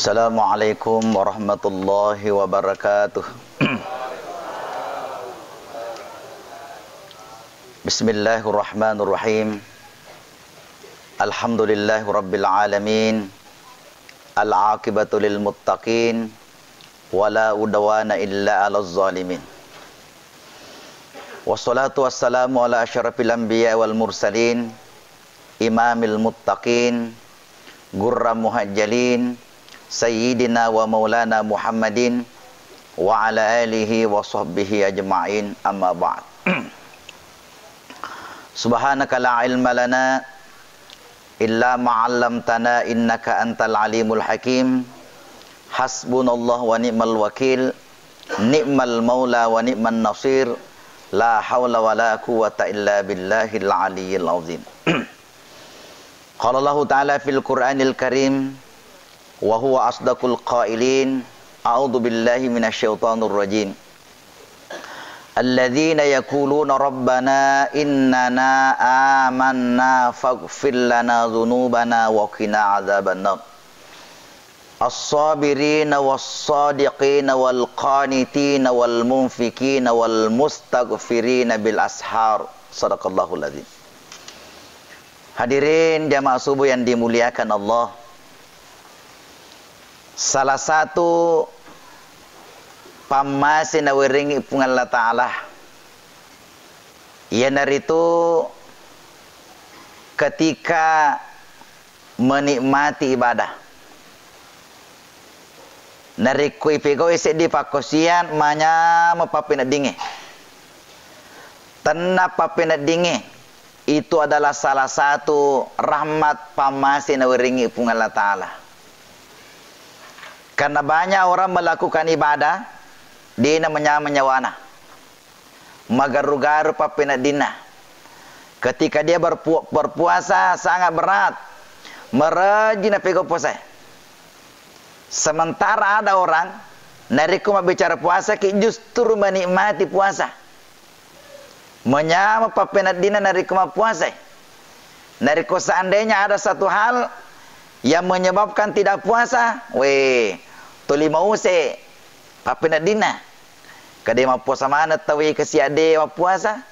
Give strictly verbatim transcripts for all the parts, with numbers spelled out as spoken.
Assalamualaikum warahmatullahi wabarakatuh. Bismillahirrahmanirrahim. Alhamdulillahi rabbil alamin. Al-aqibatu lil muttaqin. Wala udwana illa alaz zalimin. Wassalatu wassalamu ala asyrafil anbiya wal mursalin. Imamil muttaqin, gurra muhajjalin, sayyidina wa maulana Muhammadin, wa ala alihi wa sahbihi ajma'in, amma ba'd. Subhanaka la ilma lana illa ma 'allamtana innaka antal alimul hakim. Hasbunallah wa ni'mal wakil, ni'mal maula wa ni'man nasir, la haula wa la quwwata illa billahil aliyyil azim. Qala Allahu ta'ala fil Qur'anil Karim, wa huwa asdaqul qailin, a'udzu billahi minasy syaithanir rajim. Alladzina yaquluna rabbana innana amanna faghfir lana dzunubana wa qina adzabannar. As-sabirina was-sadiqina wal qanitina wal munfikina wal mustaghfirina bil ashar. Sadaqallahul azim. Hadirin jamaah subuh yang dimuliakan Allah. Salah satu pammase nawerengngi Puang Allah Ta'ala, iyanaritu ketika menikmati ibadah. Narekko ipegau'i seddi pakkosiang, manyameng pappeneddingnge. Tenna pappeneddingnge, itu adalah salah satu rahmat pammase nawerengngi Puang Allah Ta'ala. Karena banyak orang melakukan ibadah, de'na manyameng nyawana. Magaru-garu pappeneddinna. Ketika dia berpu-, berpuasa sangat berat. Merajin napegau puasa. Sementara ada orang, narekko mabbicara puasaki justru menikmati puasa. Manyameng pappeneddinna narekko mappuasai. Narekko seandainya ada satu hal yang menyebabkan tidak puasa, we, tuli mause pappeneddinna. Kade mappuasa maneng tauwe kasiadde mappuasa,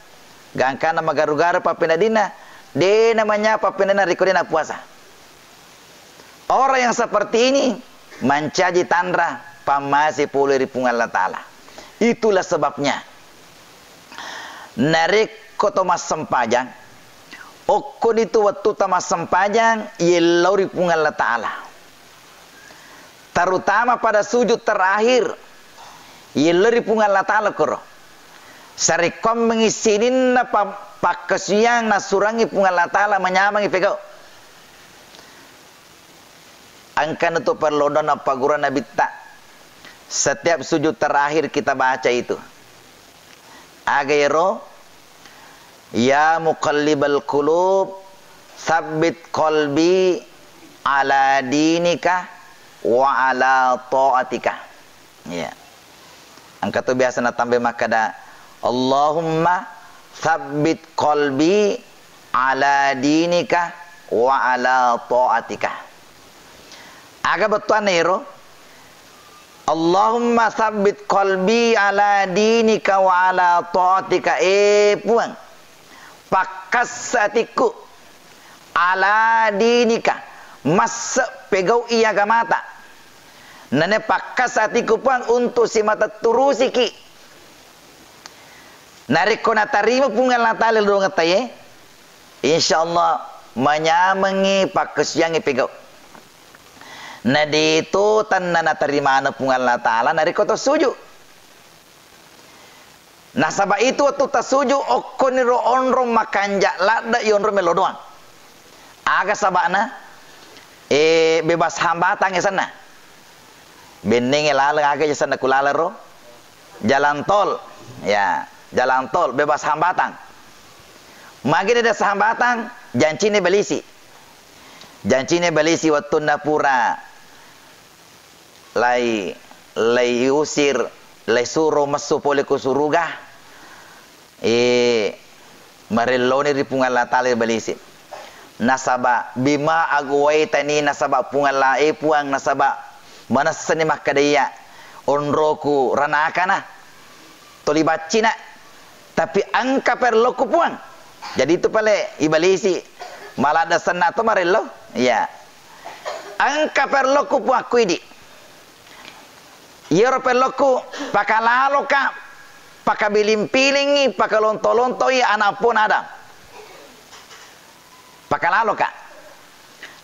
gangkanna magaru-garu pappeneddinna, de namanya pappeneddinna rekko de nappuasa. Orang yang seperti ini mancaji tanra pammase pole ri Puang Allah Ta'ala. Itulah sebabnya, narekko to massempajang, okkoni tu wettu ta massempajang yellau ri Puang Allah Ta'ala. Terutama pada sujud terakhir, yellau ri Puang Allah Ta'ala koro. Sarekkoammengngi sininna pa-, pakkasiang nassurangngi Puang Allah Ta'ala manyamengngi pegau. Engkana tu perlu dona pagguruna Nabitta. Setiap sujud terakhir kita baca itu. Aga ero, "Ya muqallibal qulub, tsabbit qalbi ala dinika wa ala taatika." Iya. Engka to biasa natambai makkada, "Allahumma tsabbit qalbi ala dinika wa ala taatika." Aga bettuanna ero? "Allahumma tsabbit qalbi ala dinika wa ala taatika." Eh, Puang, pakkassa atikku ala dinika, masse pegau'i agamata. Nane pakkassa atikku, Puang, untuk simata turusiki. Narekko natarima Puang Allah Ta'ala lo dongeng taye, insya Allah manyamengngi pakkasiangngi pegau. Nadeto tanna natarimana Puang Allah Ta'ala narekko to sujud. Nasaba itu wettu tasuju okkoniro onrong makanja ladde yonrong melo doang. Aga sabana? Eh, bebas hambatan yasenna. Bennenge laleng aga yasenna ku laleng ro? Jalan tol. Ya, jalan tol bebas hambatan. Magi de hambatan, jancine balisi. Jancine balisi wettunna pura lai, lai usir, lai suro messu pole ku suruga, eh, marelloni ri Puang Allah Ta'ala balisi. Nasaba bima aghwaitani, nasaba Puang Allah, eh, Puang, nasaba Manessani makkeda, iya, onroku ranakana, toli baccina, tapi engka parellokku Puang. Jadi itu pale ibalisi, maladda senna to marello. Iya. Engka parellokku Puang, ku idi. Iyaro parellokku, pakalaloka, pakabiling-pilingngi, pakalonto-lontoi ana' pona Adam. Pakalaloka.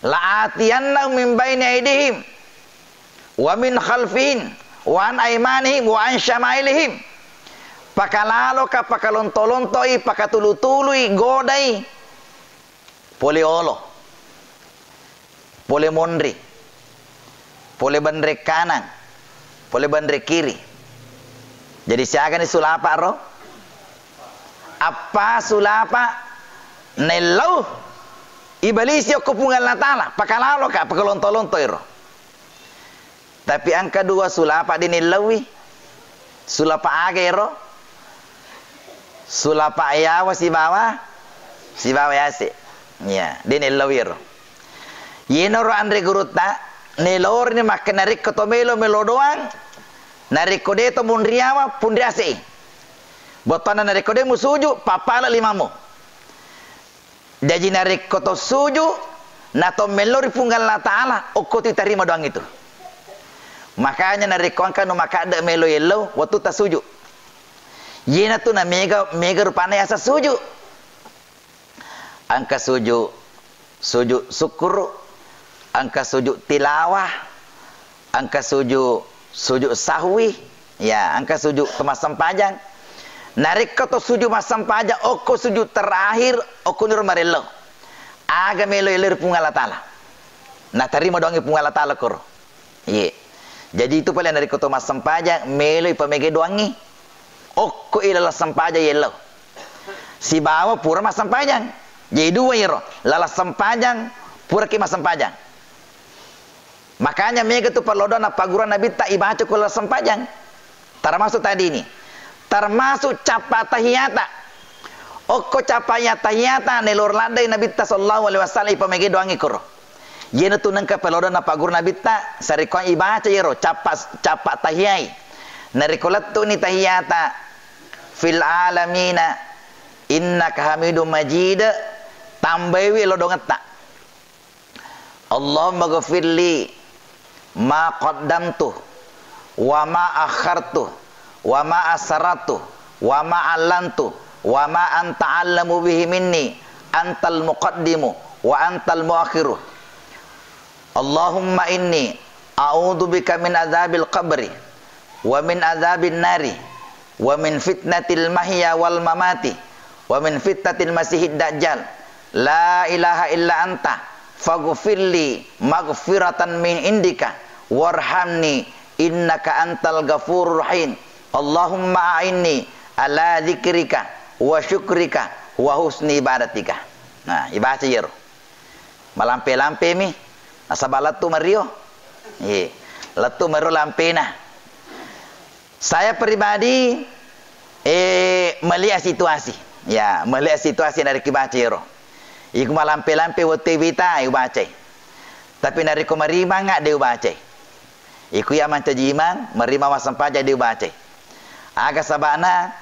La atiyannahum min baini aidihim wa min khalfihim wa an aimanihim wa an syamailihim. Pakalaloka, pakalonto-lontoi, pakatulu-tului, godai. Pole olo. Pole monri. Pole banre kanang. Pole banre kiri. Jadi siagani sulapa ro? Appa sulapa naellau ibalisi okko Puang Allah Ta'ala, pakalaloka, pakalonto-lonto ero. Tapi engka dua sulapa de' naellaui. Sulapa aga ero? Sulapa yawa sibawa, sibawa yase. Iya, de' naellaui ero. Yenaro anre gurutta, naelorni makkeda narekko to melo, melo doang, narekko de' to munriawa, punriasei. Bottoanna narekko de' musuju, pappala limamu. Jaji narekko to suju, na to mello ri Puang Allah Ta'ala, okko tu itarima doang itu. Makanya narekko engka nu makadde' melo yello, wettu tasuju. Yenatu na mega, mega rupanna yaseng suju. Engka suju, suju sukkuru, engka suju tilawah, engka suju, suju sahwi, ya, engka suju to massempajang. Narekko to suju massempajang, okko suju terakhir, okkoniro marello. Aga melo-elo ri Puang Allah Ta'ala. Natarima doangngi Puang Allah Ta'ala koro. Iye. Jadi itu pale narekko to massempajang, melo ipamege doangngi. Okko i laleng sempajang yello. Sibawa pura massempajang. Jadi dua iro, laleng sempajang, puraki massempajang. Makanya mega tu perlodoan napagguru Nabitta ibaca ko laleng sempajang. Termasuk tadi ini. Termasuk cappa tahiyata. Okko cappa tahiyata nelor laddai Nabitta sallallahu alaihi wasallam ipamege doangngi koro. Iyanatu nengka perlodoan napagguru Nabitta, sarekkoang ibaca iyaro cappa, cappa tahiyai. Narekko lettu'ni tahiyata, fil alamina innaka hamidum majid, tambaiwi lodongetta. Allahumma ghafirli ma qaddamtu wa ma akhartu wa ma asrartu wa ma a'lantu wa ma anta a'lamu bihi minni, antal muqaddimu wa antal muakhiru. Allahumma inni a'udzu bika min adzabil qabri wa min adzabin nari wa min fitnatil mahya wal mamati wa min fitnatil masihid dajjal. La ilaha illa anta faghfirli maghfiratan min indika warhamni innaka antal ghafurur rahim. Allahumma a'inni ala dzikrika wa syukrika wa husni ibadatika. Nah, ibaca iyaro. Malampe-lampemi, nasaba lettu mario. Iye, lettu mario lampena. Saya pribadi, eh, melihat situasi. Ya, melihat situasi narekko baca ero. Iku malampe-lampe wettu bita, iu bacai. Tapi narekko marimanga, de ubacai. Iku iya mancaji imang, marimang massempajang, de ubacai. Aga sabana,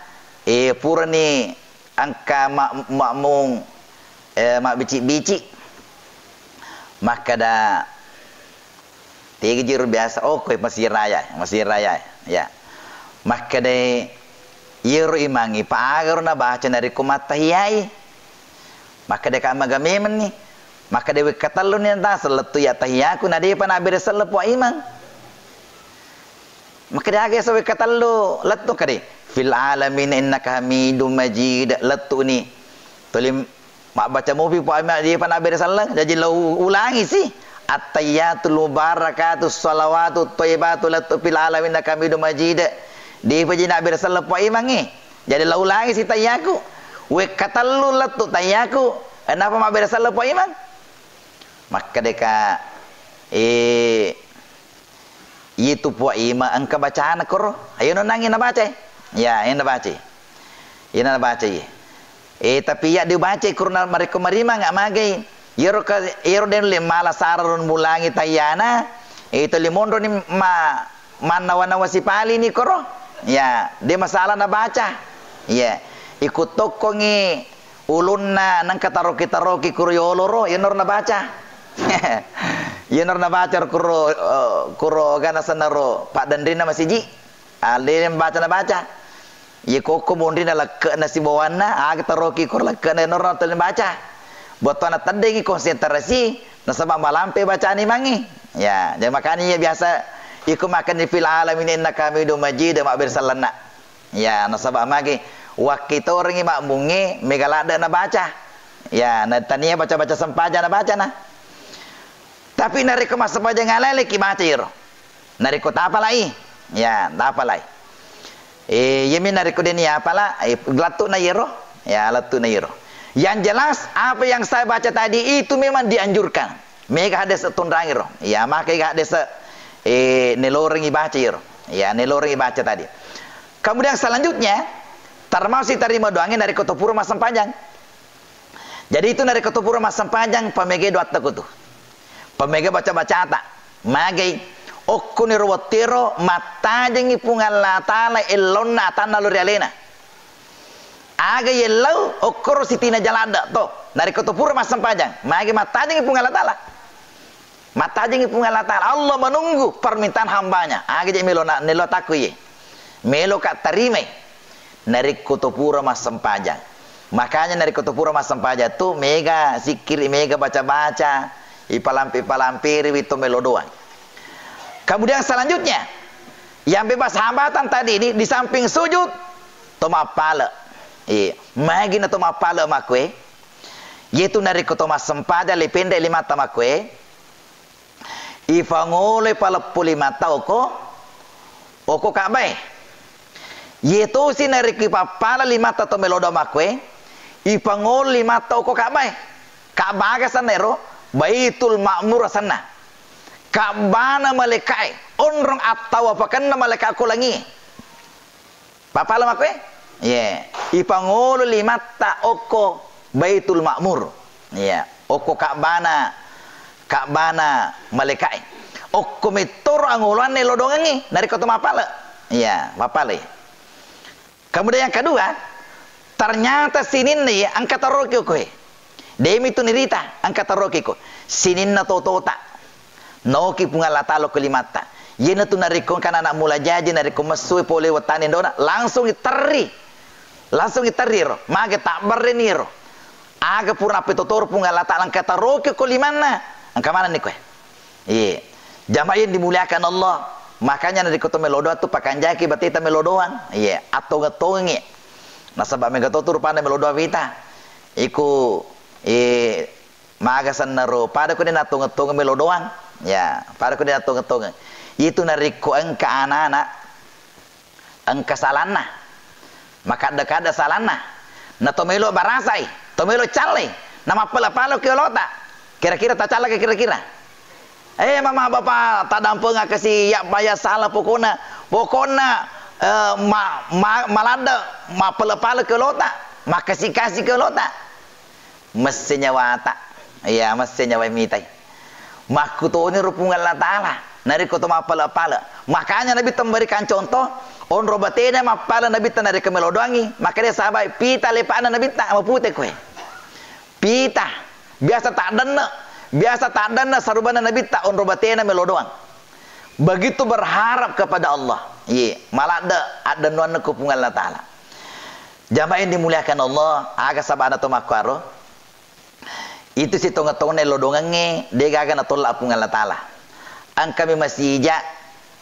eh, purani engka ma-, makmum, eh, mabbici-bici. Makkeda, tegi jiro biasa, oh, koe Masjid Raya, Masjid Raya, ya. Makkeda, iyaro imangngi, pa agaro nabaca narekko mattahiyai. Makkeda ka maga memenni. Makkeda wekka telluni nata sellettu ya tahiyaku, na depa nabere selle Puang Imang. Makkeda aga esa wekka tellu lettu kade. Fil alamin innaka hamidum majid, lettuni. Tuli mabbaca mupi Puang Imang, depa nabere selleng. Jaji lo ulangi si. At-tahiyyatul mubarakatus shalawatut thayyibatu lettu fil alamin innaka hamidum majid. Depa ji nabere selleng Puang Imangngi. Jadi lo ulangi si tahiyaku. Wekka tellu lettu tahiyaku. Enapa mabere selleng Puang Imang? Makkeda ka, eh, Iyetu Puang Imang engka bacana koro. Ayo nonangi nabacai. Ya, iya nabacai. Iya nabacai. Eh, tapi iya dibacai koro na marekko marimang nggak magai. Iyaro ka, iyaro den le mala sararun mulangi tahiyana. Itu limonroni ma-, mannawa-nawa sipalini koro. Ya, de masalah nabaca. Ya, ikut tokkongi ulunna nengka taroki-taroki kuro yoloro, yenoro nabaca. Yenoro nabaca kuro, eh, kuro gana senaro paddenrinna masiji. Alena baca nabaca. Ye kokko monri na lekke'na sibawanna, aga taroki koro lekke'na enor na tuli baca. Botona teddengi konsentrasi, nasaba malampe bacani mangi. Ya, jadi makanya iya biasa iko makan di fil alamin innaka hamidum majid mabbere sellenna. Ya, nasaba magi wakkitorengi makmungnge mega ladde nabaca. Ya, na tania baca-baca sempaja nabaca na. Tapi narekko massempajang alai, leki baca iro. Narekko tapalai, ya, tapalai. Eh, iyami narekko deni apala, eh, lettu'na iyero, ya, lettu'na iyero. Yang jelas, apa yang saya baca tadi itu memang dianjurkan. Mega hadese tunrangiro. Ya, maka ga hadese, eh, nelorengi baca iyero. Ya, nelorengi baca tadi. Kemudian selanjutnya, termasuk tarima doangi narekko to pura massempajang. Jadi itu narekko to pura massempajang, pamega doatta kutu. Pamega baca-bacata. Magai, okkoniro wettuero mattajengi Puang Allah Taala ellonna atanna lo ri alena. Aga yellau, okkoro sitina jaladde to. Narekko to pura massempajang, magai mattajengi Puang Allah Taala. Mattajengi Puang Allah Taala. Allah menunggu permintaan hambanya. Aga je melo na-, nelo takku iye. Melo ka tarimai. Narekko to pura massempajang. Makanya narekko to pura massempajang tu mega sikkiri, mega baca-baca, ipalampe-, ipalamperiwi to melo doang. Kemudian selanjutnya, yang bebas hambatan tadi ini di samping sujud, to mappale. Iya, magi na to mappale makkue. Yetu narekko to massempajang le pendek limatta makkue. Ifangoloi paleppu limatta oko, oko Ka'bae. Yetosi narekko ipappala limatta to melo doang makkue, ifangolo limatta oko Ka'bae. Ka'ba aga asenna ero? Baitul Ma'mur asenna. Ka'bana malaeka'e, onrong attawafakenna malaeka ko langie. Pappala makkue? Iye. Ipangolo limatta okko Baitul Ma'mur. Iya. Okko Ka'bana, Ka'bana malaeka'e. Okko mettoro angoloanna lodongengngi narekko to mappala. Iya, mappalai. Kemudian yang kedua, ternyata sininna iya engka taroki okkoe. Demi tu nirita, engka tarokiko. Sininna totota. Naoki Puang Allah Taala ko limatta. Iyanatu narekko engka anak mula jaji, narekko messui pole wettani dona, langsung iterri. Langsung iterri ro. Mage tabbarreni ro. Aga pura appetotoro Puang Allah Taala engka taroki ko limanna. Engka manenni koe. Iye. Jamaah yang dimuliakan Allah. Makanya narekko to melo doang tu pakanjaki bateta melo doang. Iye, attongeng-tongengi. Nasaba mega to tu rupanna melo doang wita. Iku, eh, maga sennaro, pada ko de nattongeng-tongeng melo doang. Ya, pada ko de nattongeng-tongeng. Itu narekko engka anak-anak, engka salanna. Makadda-kadda salanna. Na to melo barasai, to melo callai, na mappala-pala ki olota. Kira-kira tacallaka kira-kira? Eh, mama bapa, tadampengaka si ya baya sala pokona, pokona, eh, ma-, ma-, maladde, mappala-pala ki olota, makasi-kasi ki olota. Messe nyawata. Iya, messe nyawa mitai. Makkutoniro Puang Allah Taala. Narekko to mappala-pala. Makanya Nabitta memberikan contoh, onro batena mappala Nabitta narekko melo doangi. Makanya sahabat pita lepana Nabitta mapute koe. Pita. Biasa taddenne. Biasa taddenne sarubana Nabitta onro batena melo doang. Begitu berharap kepada Allah. Iye, maladde addennuanna ko Puang Allah Taala. Jamaah yang dimuliakan Allah, aga sabana to makkuaro? Itu sitongeng-tongenna lodongengnge, de gaga natolla Puang Allah Taala. Engkami masija,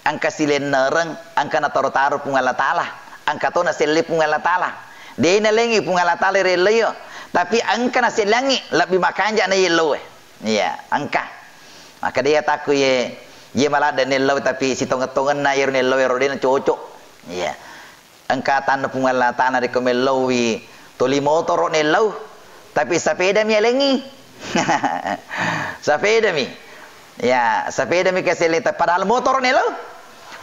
engka silennereng, engka nataro-taro Puang Allah Taala. Engka to naselle Puang Allah Taala. De nalengi Puang Allah Taala ri elloe, tapi engka naselleangngi lebbi makanja na yelloe. Iya, engka. Maka de takku ye, ye maladde nello tapi sitongeng-tongenna yero nello ero de nacocok. Iya. Engka atanna Puang Allah Taala narekko mellowi toli motoro nellau, tapi sapedami yalengi. Sapedami. Ya, sapedami kaseleta, padahal motoro nellau.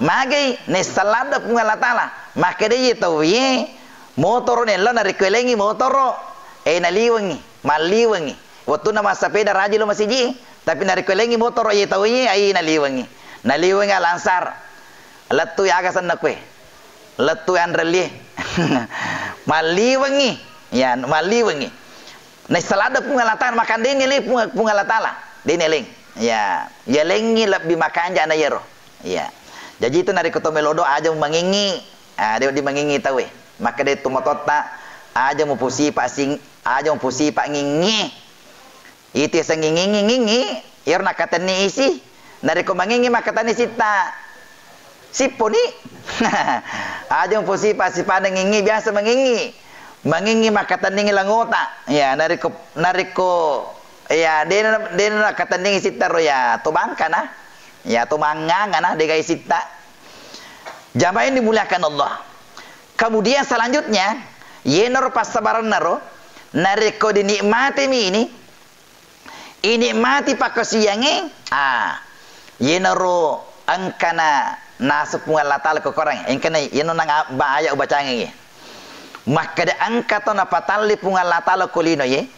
Magai nessa ladde Puang Allah Taala. Makkeda iye tauwe motoro nellau narekko elengi motoro, eh, naliwengi, malliwengi. Wettunna massapeda raji lo masiji, tapi narekko elengi motoro iye tauwe, ai naliwengi. Naliwengngi Al-Ansar. Lettu aga senna kue. Lettu anrellie. Malliwengngi. Ya, malliwengngi. Naissalada Puang Allah Ta'ala, makandeni le Puang, Puang Allah Ta'ala. Deni leng. Ya, ya lengngi lebbi makanja na yero. Ya. Jaji itu narekko to melo doa aja mangingi. Ah, de dimangingi tauwe. Makkeda tu matotta aja mupusipa sing, aja mupusipa ngingi. Itu yasengnge ngingi-ngingi, iyaro nakkatenni isi. Narekko mangingi makkatenni sitta, sipponi. Aja muposipa-sipana ngingi, biasa mangingi. Mangingi makkatenningi langota. Ya, narekko, narekko, ya, dena, dena nakkatenningi sitta ro, ya, to bangkana. Ya, to mangngangana, degai sitta. Jamaah yang dimuliakan Allah. Kemudian selanjutnya, yenaro passabarenna ro, narekko dinikmatimi ini, inikmati pakkasiwiyangnge, ah, yenaro engkana naseng Puang Allah Ta'ala ko Korang, engkana yeno nang abba ayat ubacangengnge. Makkeda engka to napatalli Puang Allah Ta'ala ko linoe,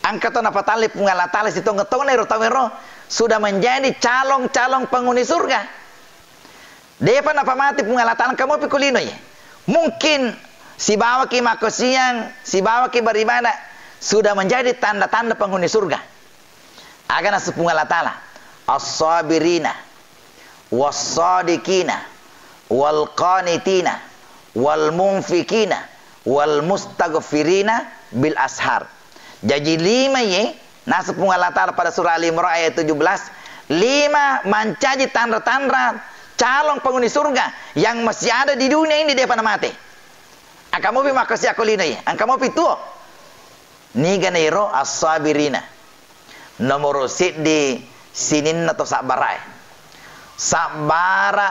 engka to napatalli Puang Allah Ta'ala sitongeng-tongeng ero tauwero sudah menjadi calon-calon penghuni surga. Depa napamati Puang Allah Ta'ala, engka mopi ko linoe. Mungkin sibawaki makkasiwiang, sibawaki beribadah, sudah menjadi tanda-tanda penghuni surga. Aga naseng Puang Allah Ta'ala, "As-sabirina, was-sadiqina, wal-qanitina, wal-munfikina, wal-mustaghfirina bil ashar." Jaji lima ye naseng Puang Allah Ta'ala pada surah Ali Imran ayat tujuh belas, lima mancaji tanra-tanra calon penghuni surga yang masih ada di dunia ini, depa namate. Engka mopi makkasiwiang ko linoe, engka mopi tuo. Nigana iro as-sabirina. Nomoro siddi sininna to sabbara'e. Sabbara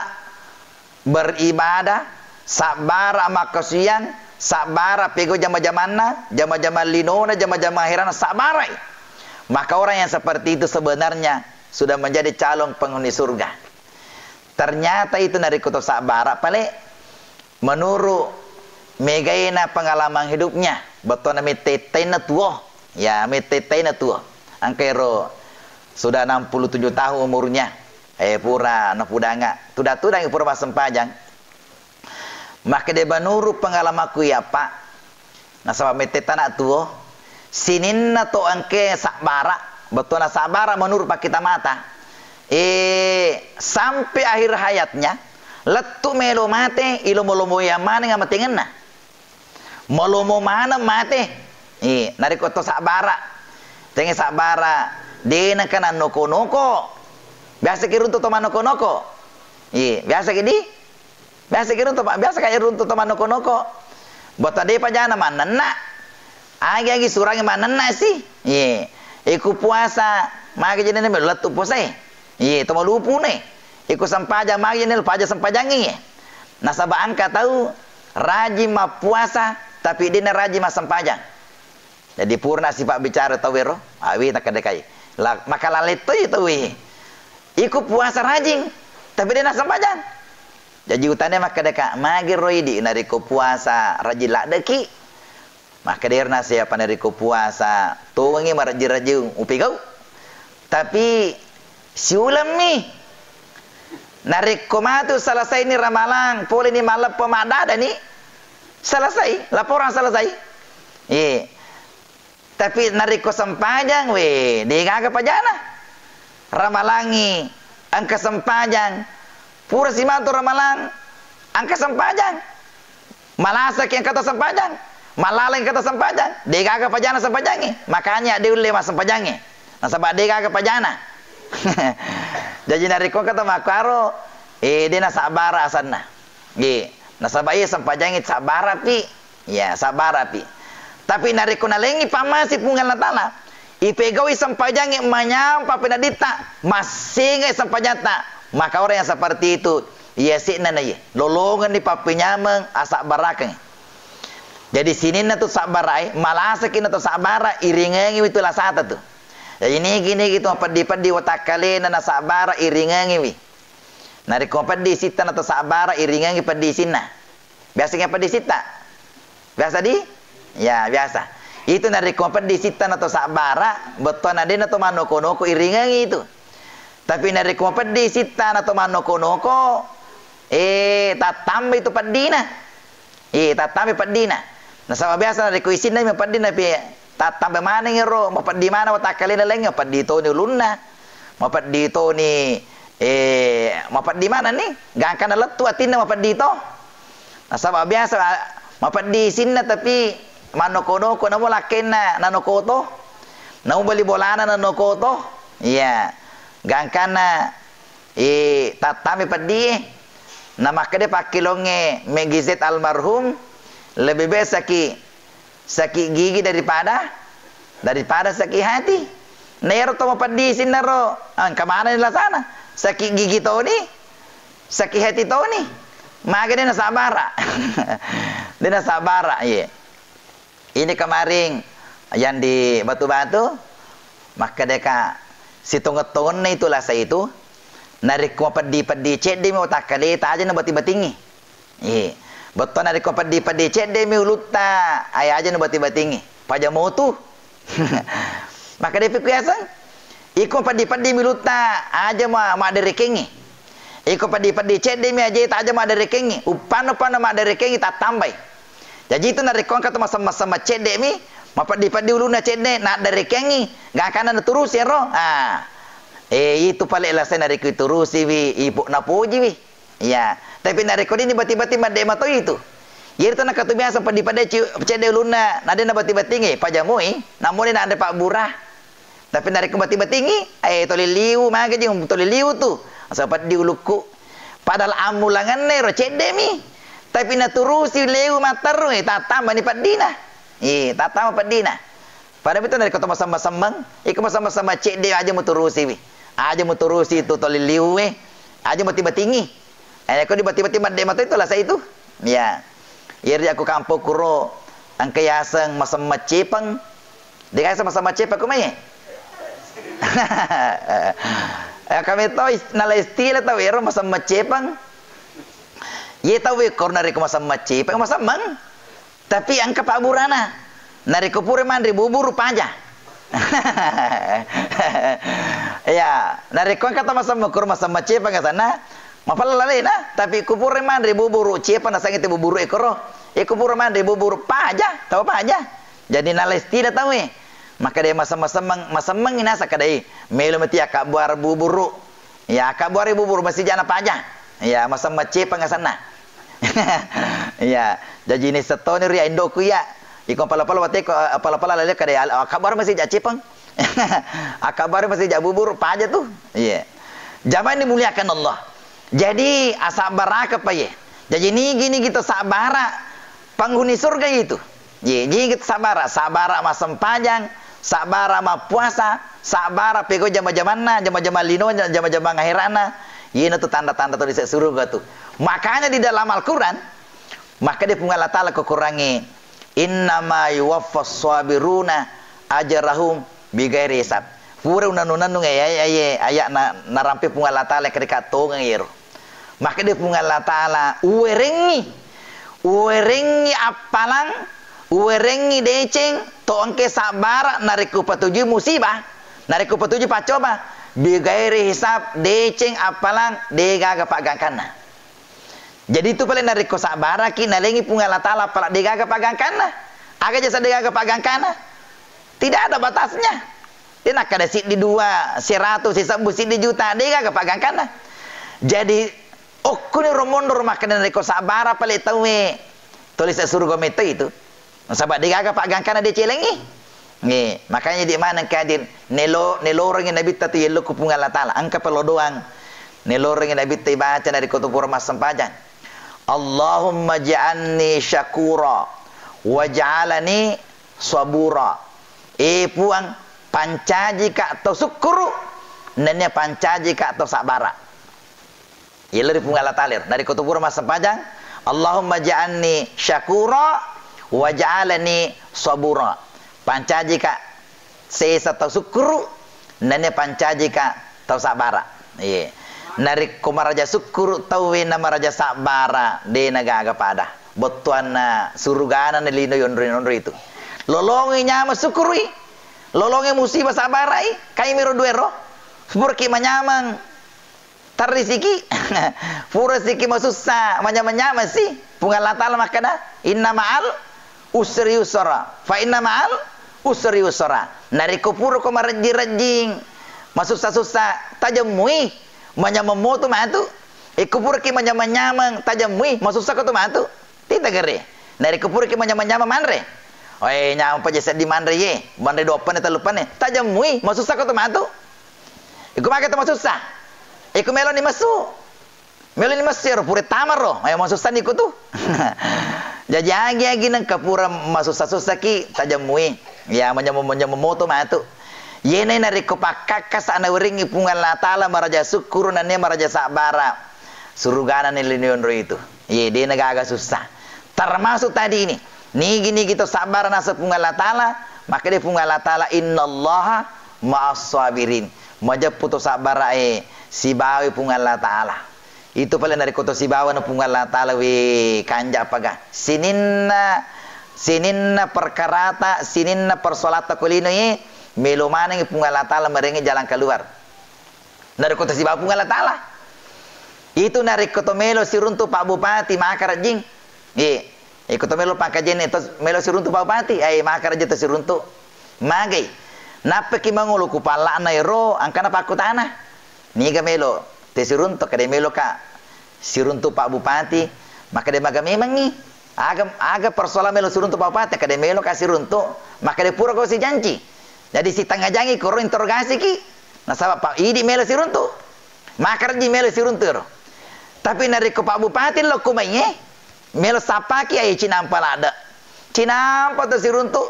beribadah, sabbara makkasiwiang, sabbara pegau jama-jamanna, jama-jamang linona, jama-jamang aherana, sabbara'i. Maka orang yang seperti itu sebenarnya sudah menjadi calon penghuni surga. Ternyata itu narekko to sabbara pale, menurut megaina pengalaman hidupnya, bettuanna mette-ettena tuo. Ya, mette-ettena tuo. Engka ero sudah enam puluh tujuh tahun umurnya. Eh, pura napudanga. Tuda-tudangi pura massempajang. Makkeda, menurut pengalamanku ya, Pak, nasaba mette tana tuo, sininna to engke sabbara, bettuanna sabbara menurut pakkita mata. Eh, sampai akhir hayatnya, lettu melo mate, ilomo-lomoyang maneng amatengenna. Malomo maneng mate. Eh, narekko to sabbara, tenge sabbara, de nengka nannoko-noko. Biasa ki runtu to mannoko-noko. Eh, biasa ki di Biasa ki runtu, Pak, biasa ka runtu to mannoko-noko. Botta depa jana mannenna. Agi-agi surangi mannenna si. Iye. Iku puasa, magi jene melo lettu puasae. Iye, to malupune. Iku sempajang, magi jene paja sempajangi. Nasaba engka tau rajin mappuasa, tapi dena rajin massempajang. Jadi purana sipabbicara tauwero, awi takkadekai. La, makalaleng toi tauwe. Iku puasa rajing, tapi de nassempajang. Jaji utane makkadaka, magi ro idi narekko puasa rajing laddeki? Makkedero naseng, apa narekko puasa tongengi marajing-rajing upegau. Tapi siulemmi. Narekko matu selesai ni ramalang, pole ni malleppo maddada ni, selesai, laporan selesai. Iye. Tapi narekko sempajang, we, degaga pajana. Ramalangi engka sempajang, pura simatu ramalang engka sempajang. Malasaki engkata sempajang, malaleng engkata sempajang, degaga pajana sempajangnge. Makanya de ulle massempajangnge. Nasaba degaga pajana. Jaji narekko engkata makkaro, eh, de nasabbara asanna. Ye, nasaba iya sempajangnge sabbarapi. Ya, sabbarapi. Tapi narekko nalengi pammase Puang Allah Ta'ala, ipegaui sempajangnge manyampa penaditta, massengai sempajatta, maka orang yang seperti itu, iya se'na na iye, lolongenni pappenyameng asabbarakeng. Jadi sininna tu sabbarae, malasaki na tu sabbara, iringengiwi tu lasata tu. Jadi nigi-nigi tu mapeddi-peddi watakkalena nasabbara, iringengiwi. Narekko mapeddi sitta na tu sabbara, iringengi peddi sinna. Biasa ki mapeddi sitta? Biasa di? Ya, biasa. Itu narekko mapeddi sitta na to sabbara, bettuanna de na to mannoko-noko iringengi itu. Tapi narekko mapeddi sitta na to mannoko-noko, eh, tattambai tu peddina. Eh, tattambai peddina. Nasaba biasa narekko isinna mapeddi, napi tattambai maneng ero, mapeddi maneng watakkalena laingnge, mapeddi toni ulunna, mapeddi toni, eh, mapeddi maneng ni, gangkanna lettu atinna mapeddi to. Nasaba biasa, a, mapeddi isinna tapi mannoko-noko, namo lakkenna nanokoto, namo bali bolana nanokoto. Iya. Gangkanna, eh, tattami peddi, namakkeda pakkelongnge Meggy Z almarhum, lebih baik sakit, sakit gigi daripada, daripada sakit hati. Na ero to mapeddi sinnaro, engka maneng lasana. Sakit gigi toni, sakit hati toni. Magi de' nasabbara. De' nasabbara, iye. Ini kemarin yang di Batu-Batu, makkedaka sitongeng-tongenna itu lasa itu, narekko mapeddi-peddi cedde'mi watakkaleta, aja nabati-batingi. Iye. Bettuanna narekko peddi-peddi cedde'mi ulutta, ai aja nubati-batingi. Paja motu. Maka depi ku yaseng, iko peddi-peddi mi ulutta, aja ma-, madderekengngi. Iko peddi-peddi cedde'mi ajeta, aja madderekengngi. Uppanna-uppanna madderekengngi tattambai. Jaji itu narekko engka to masem-masem cedde'mi, mapeddi-peddi ulunna cedde', nadderekengngi, gangkanna naturusi ero. Ah. Eh, itu pale lasai narekko iturusiwi, ipo-, napojiwi. Iya, tapi narekko de'ni bati-bati madde' mato itu. Iyaro to nakatu biasa peddi-peddi ci-, cedde' ulunna, na de'na bati-batingi, pajamui, namuni nanre pabbura. Tapi narekko bati-batingi, eh, toli liu, magi ji toli liu tu. Asa peddi ulukku. Padahal ammulangenna ero cedde'mi. Tapi naturusi leu matteru, eh, tattambani peddina. Eh, tattamba peddina. Pada betul narekko to masemmeng-semmeng, iko masemmeng-semmeng cedde' aja muturusiwi. Aja muturusi tu toli liue. Aja mati-batingi. Eh, ko dibati-bati madde' mato itu lasa itu. Ya. Iyari aku kampong kuro engka yaseng masemmeng cepeng. De' gaga masemmeng cepeng ko mai. Eh, kami to is-, nala istilah tau ero masemmeng cepeng. Ye tau e koro narekko masemmeng cepeng, masemmeng. Tapi engka pabburana. Narekko pura manre buburu paja. Iya, narekko engka to masemmeng, kuro masemmeng cepeng asanna, mapella lalena, tapi ku pura manre buburu cepeng naseng itu buburu e koro. E ku pura manre buburu paja, tau paja. Jadi nala istilah tau e. Maka de' masemmeng-semmeng, masemmeng nasa kadai. Melo mati akkabbuareng buburu. Iya, akkabbuareng buburu masijana paja. Iya, masemmeng cepeng asanna. Iya, jaji ni settoni ri indo'ku iya. Iko pala-pala wateko, pala-pala lalle kada al-, akkabbuareng masija cepeng. Akkabbuareng masija buburu paja tu. Iya. Jamaah dimuliakan Allah. Jadi, asabbaraka pa ye. Jaji nigi-nigi to sabbara penghuni surga itu. Ye, jigi sabbara, sabbara massempajang, sabbara mappuasa, sabbara pegau jama-jamanna, jama-jamang lino, jama-jamang akherana. Yena tu tanda-tanda tau lise' suruga tu. Makanya di dalam Al-Quran, maka dia Puang Allah Ta'ala ko Qurangnge, "Innama yuwaffas sabiruna ajrahum bighairi hisab." Pura unannu-nannu e, ayat, ayat, ayat na, narampe Puang Allah Ta'ala kedekat tongeng yero. Maka dia Puang Allah Ta'ala, uwerengngi, uwerengngi appalang, uwerengngi deceng, to engke sabbara, narekko patujui musibah, narekko patujui paccoba, bighairi hisab, deceng, appalang, degaga paggangkanna. Jadi itu pale narekko sabbaraki, nalengi Puang Allah Ta'ala, appalang degaga paggangkanna. Aga jasa degaga paggangkanna? Tidak ada batasnya. De' nakkeda siddi dua, seratus, sisebbu, siddi juta, degaga paggangkanna. Jadi, okkuni ro monro makkeda narekko sabbara pale tauwe, toli se suruga metto itu. Nasaba degaga paggangkanna de' celengi. Nge, makanya di mana kadir nelo, nelorengi nabitta tu yello ku Puang Allah Ta'ala. Engka pelo doang. Nelorengi nabitta ibaca narekko tu pura massempajang. Allahumma ja'alni syakura waj'alani sabura. Eh Puang, pancajika tau sukkuru, nennia pancajika tau sabbara. Yello ri Puang Allah Ta'ala. Narekko tu pura massempajang, Allahumma ja'alni syakura waj'alani sabura. Pancajika sesa tau sukkuru, nennia pancajika tau sabbara. Iye. Narekko maraja sukkuru tauwe na maraja sabbara, de' nagaga pada. Bettuanna surugana na lino yonro-yonro itu. Lolongi nyama sukkurui. Lolongi musibah sabbarai. Kaimiro duero. Puraki manyameng, terrisiki, purasiki masussa, manyameng-nyameng si. Puang Allah Ta'ala makkeda, "Inna ma'al usri yusra, fa inna ma'al usri yusra." Narekko purako marejjing-rejjing, masussa-sussa, tajemmui, manyameng moto matu. Ekko puraki manyameng-nyameng, tajemmui, masussa ko tu matu. Tita gere. Narekko puraki manyameng-nyameng manre. Oe, nyameng paja seddi manre ye. Manre dua penne, tellu penne. Tajemmui, masussa ko tu matu. Iko maka tu masussa. Iko meloni messu. Meloni messu ero pura tamaro. Ayo masussa ni ko tu. Jaji agi-agi nengka pura masussa-sussaki, tajemmui. Ya, manyameng-manyameng moto matu. Yena narekko pakkakkasa nawerengngi Puang Allah Ta'ala maraja sukkuru nennia maraja sabbara. Surugana ni lino onro itu. Ye, dena gaga sussa. Termasuk tadi ini, nigi-nigi to sabbara naseng Puang Allah Ta'ala, makkeda Puang Allah Ta'ala, "Innallaha ma'as sabirin." Majeppu to sabbara e sibawa Puang Allah Ta'ala. Itu pale narekko to sibawa na Puang Allah Ta'ala, we kanja paga. Sininna, sininna perkarata, sininna persoalata ko lino e, melo manengi Puang Allah Ta'ala marengi jalan keluar. Narekko to sibawa Puang Allah Ta'ala. Itu narekko to melo siruntu Pak Bupati, maka rejjing. Ye, iko to melo pangkajenne to melo siruntu Pak Bupati, ai maka rejjing to siruntu. Magai. Nappeki mangolo ku palla'na ero, angkana pakkutana. Niga melo te siruntu, kade melo ka siruntu Pak Bupati, makkeda maga memengngi. Aga, aga persoalan melo siruntu Pak Bupati, kade melo ka siruntu, makkeda pura ko sijanci. Jadi sitengnga jangi koro interogasi ki. Nasaba Pak idi melo siruntu. Makarji melo siruntu ero. Tapi narekko Pak Bupati lokko mai e, melo sappaki ae cinampa ladde. Cinampa to siruntu.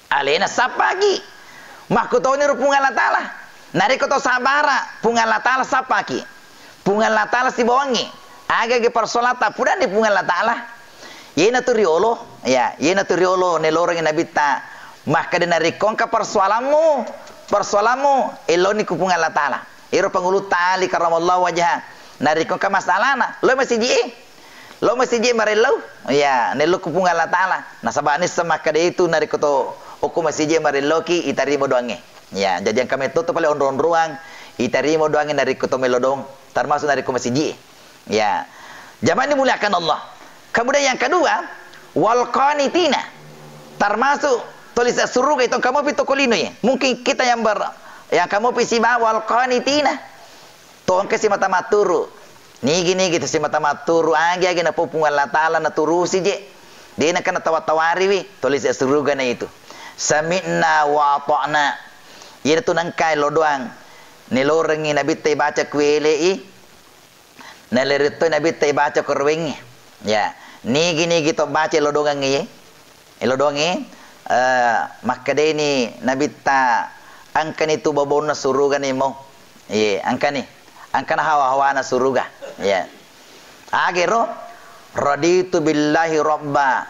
Alena sappaki. Makkutoni ro Puang Allah Ta'ala. Narekko to sabara, Puang Allah Ta'ala sappaki. Puang Allah Ta'ala sibawangngi. Aga-aga persoalata pudani Puang Allah Ta'ala. Yena tu riolo, ya, yena tu riolo nelorengi Nabitta. Makkeda narekko engka persoalammu, persoalammu, eloni ku Puang Allah Ta'ala. Ero pangulutta Ali karamallahu wajha. Narekko engka masalana, lo masiji e. Lo masiji marellau, ya, nello ku Puang Allah Ta'ala. Nasaba nisseng makkeda itu narekko to okko masiji marelloki, itarima doangnge. Ya, jadi engka metto to pale onro-onroang, itarima doangnge narekko to melo doang, termasuk narekko masiji. Ya. Jamaah dimuliakan Allah. Kemudian yang kedua, wal qanitina. Termasuk tolise suruga itu engka mopi to ko lino e. Mungkin kita yang ber-, yang engka mopi sibawa wal qanitina. To engka simata matturu. Nigi-nigi to simata matturu, agi-agi napau Puang Allah Ta'ala naturusi je. De' nengka natawa-tawariwi, tolise surugana itu. Sami'na wa ata'na. Iyana tu nengka lo doang. Nelorengngi Nabitta ibaca ku ele'i. Nalerettoi Nabitta ibaca ko rowengngi. Ya. Nigi-nigi to baca lo dongengngi ye. Elo donge, eh, makkedeni Nabitta, engkani tu bobonna surugani mo. Iye, engkani. Engkana hawa-hawana suruga. Iye. Agero, "Raditu billahi rabba,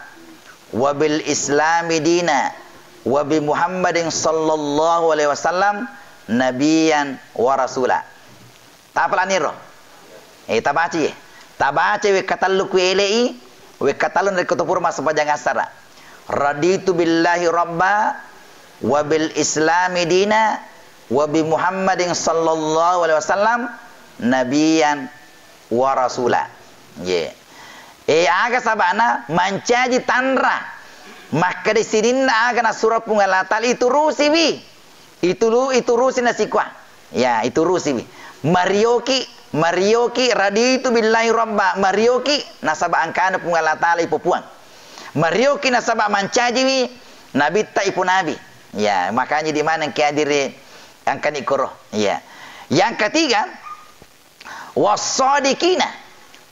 wa bil islami dina, wa bi Muhammadin sallallahu alaihi wasallam nabiyan wa rasula." Tapalani ro. Eh, tabaci. Tabaci wekka tellu ku ele'i, wekka tellu narekko to pura massempajang assara. Raditu billahi rabba, wa bil islami dina, wa bi Muhammadin sallallahu alaihi wasallam nabiyan wa rasula. Ye. Eh, aga sabana mancaji tanra. Makkeda sininna aga nasura Puang Allah Ta'ala iturusiwi. Itulu-, iturusi nasikua. Ya, iturusiwi. Marioki, marioki, raditu billahi rabba. Marioki, nasaba engkana Puang Allah Ta'ala ipopuang. Marioki, nasaba mancajiwi Nabitta iponabi. Ya, makanya di mana engka adiri engkani koro. Ya. Yang ketiga, wassadiqina.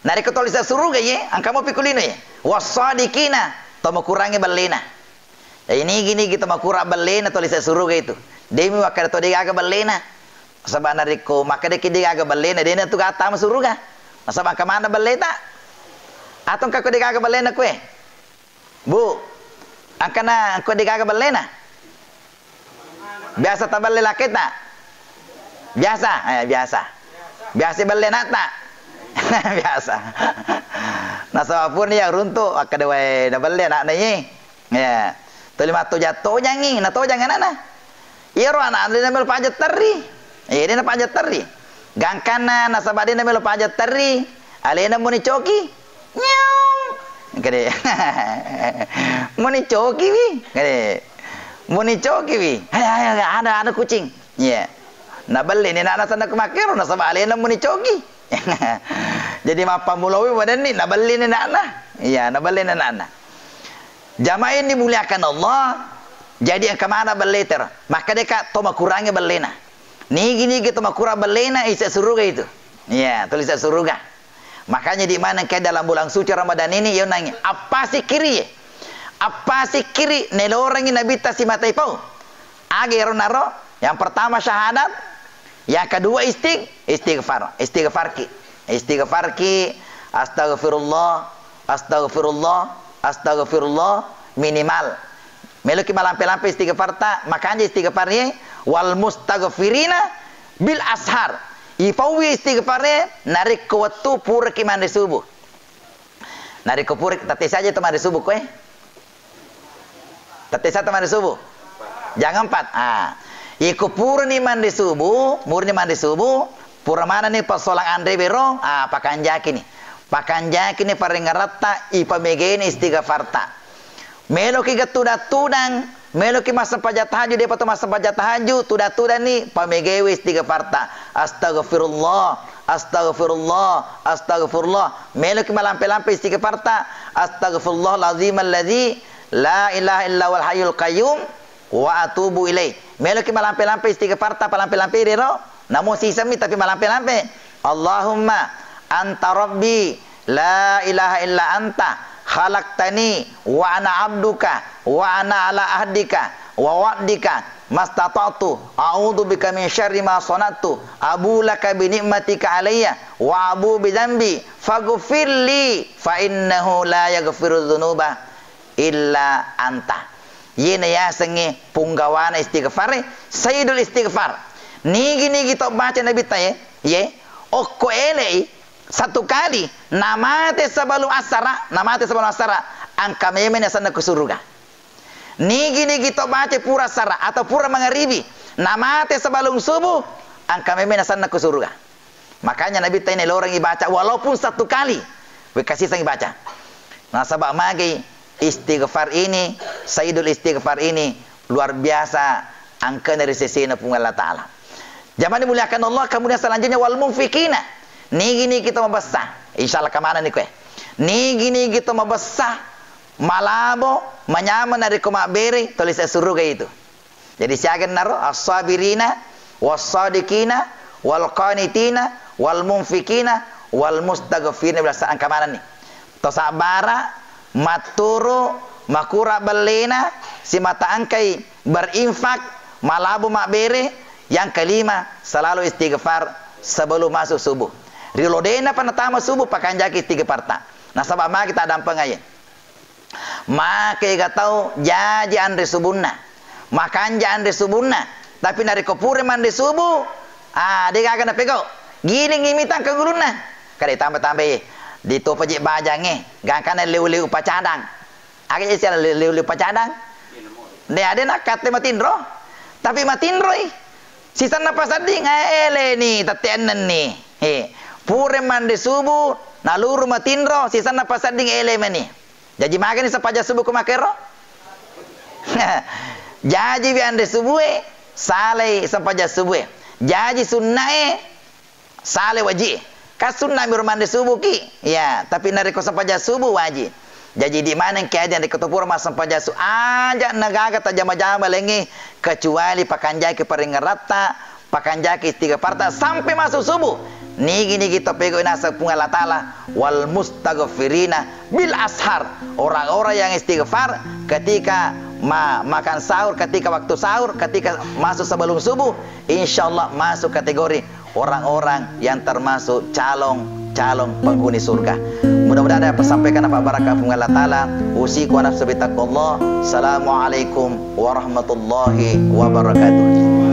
Narekko tolise suruga ye, engka mopi ku lino ye. Wassadiqina, to makurangi bellena. Jadi nigi-nigi to makurang bellena tolise suruga itu. Demi wakkeda to degaga bellena. Saba narekko makkedaki degaga bellena, dena tu gattama suruga. Nasaba engka maneng belleta. Atau engka ko degaga bellena kue. Bu, engkana engko degaga bellena? Biasa tabelle laketa? Biasa? Eh, biasa. Biasa belle anakta? Biasa. Nasaba purani ya runtu, akkeda wae nabelle anakna ye. Ya. Tuli mattoja-tojangi, natojang anakna. Iyaro anak-anak melo paja terri. Eh, dena pajatterri. Gangkanna nasaba dena melo pajatterri, alena muni coki. Nyau. Kede. Muni coki wi. Kede. Muni coki wi. Hai, hai, hai, ada, ada kucing. Iya. Nabellini ana'na senna ku makkero, nasaba alena muni coki. Jadi mappammuloi wadenni, nabellini ana'na. Iya, nabellini ana'na. Jamaah yang dimuliakan Allah, jadi engka mana belle tero. Maka deka to makurangi bellena. Nigi-nigi to makurang bellena, ise suruga itu. Iya, tulis suruga. Makanya di mana engka dalam bulan suci Ramadan ini, yo nangi, apa sikiri? Apa sikiri nelorengi Nabitta simatai pau? Aga ero naro, yang pertama syahadat, yang kedua istig-, istighfar, istighfarki, istighfarki, astagfirullah, astagfirullah, astagfirullah, minimal. Meloki malampe-lampe istighfarta, makanja istighfar ye, wal mustaghfirina bil ashar. Ipauwi istighfar ye, narekko wettu puraki manre subuh. Narekko pura, tette saja to manre subuh koe. Tette sa to manre subuh. Jang empat. Ah. Iko purani manre subuh, murni manre subuh, pura manani passolang anre bero, ah, pakanjakini. Pakanjakini parengeratta, ipamegeni istighfarta. Meloki ga tudang-tudang, meloki massempajang tahajud, depa to massempajang tahajud, tudang-tudanni, pamegewi istighfarta. Astagfirullah, astagfirullah, astagfirullah. Meloki malampe-lampe istighfarta. Astagfirullahalazim alladzi la ilaha illa huwal hayyul qayyum wa atubu ilaih. Meloki malampe-lampe istighfarta, palampe-lampe rero. Namo sisemmi tapi malampe-lampe. Allahumma anta rabbi la ilaha illa anta khalaqtani wa ana abduka wa ana ala ahdika wa wa'dika mastata'tu, a'udzu bika min syarri ma sana'tu, abu laka bi ni'matika alayya wa abu bi dzambi, faghfirli fa innahu la yaghfiru dzunuba illa anta. Yena yasengnge punggawana istighfar, sayyidul istighfar. Nigi-nigi to baca Nabitta ye, ye, okko elei, satu kali, namate sebelum asara, namate sebelum asara, engka memeng nasenna ku suruga. Nigi-nigi to baca pura asara atau pura mangaribi, namate sebelum subuh, engka memeng nasenna ku suruga. Makanya Nabitta ini lorengi baca walaupun satu kali, wekasisengi baca. Nasaba magai istighfar ini, sayyidul istighfar ini luar biasa angkana ri sesena Puang Allah Ta'ala. Jamaah dimuliakan Allah, kemudian selanjutnya wal munfikina. Nigi-nigi to mabessa. Insyaallah kemanani koe. Nigi-nigi to mabessa, malabo, manyameng narekko mabbere, tuli ise suruga itu. Jadi siaga naro as-sabirina, was-sadiqina, wal qanitina, wal munfikina, wal mustaghfirina, biasa engka manenni. To sabbara, matturu, makura bellena, simata engkai berinfak, malabo mabbere, yang kelima, selalu istighfar sebelum masuk subuh. Riolo de'na pa natama subuh, pakanjaki istighfarta. Nasaba magi taddampeng aye. Make ga tau jaji anre subunna, makanja anre subunna, tapi narekko pura manre subuh, ah, de gaga napegau. Gilingi mitang ke gulunna. Kada ditamba-tambai, ditopa je bajangnge, gangkana leu-leu pacadang. Aga je siala leu-leu pacadang? De ade nakkatte matinro. Tapi matinroi. Sisenna pasedding, eh, eleni, tette ennenni. He, pura manre subuh, naluru matinro, sisenna pasedding ele meni. Jaji magani sempajang subuh ku makkero? Jaji wi anre subue, salai sempajang subue. Jaji sunnae, salai wajie. Kan sunna mi ro manre subuh ki. Ya, tapi narekko sempajang subuh wajib. Jaji di maneng keadaan rekko to pura massempajang subuh, aja nagaga tajama-jama lengnge kecuali pakanjaki paringeratta, pakanjaki istighfarta sampai masuk subuh. Nigi-nigi to pegau naseng Puang Allah Ta'ala, wal mustaghfirina bil ashar. Orang-orang yang istighfar ketika ma-, makan sahur, ketika waktu sahur, ketika masuk sebelum subuh, insya Allah masuk kategori orang-orang yang termasuk calon-calon penghuni surga. Mudah-mudahan ada yang tersampaikan dapat barakah Puang Allah Ta'ala. Usiku wa nafsi bitaqwallah. Assalamualaikum warahmatullahi wabarakatuh.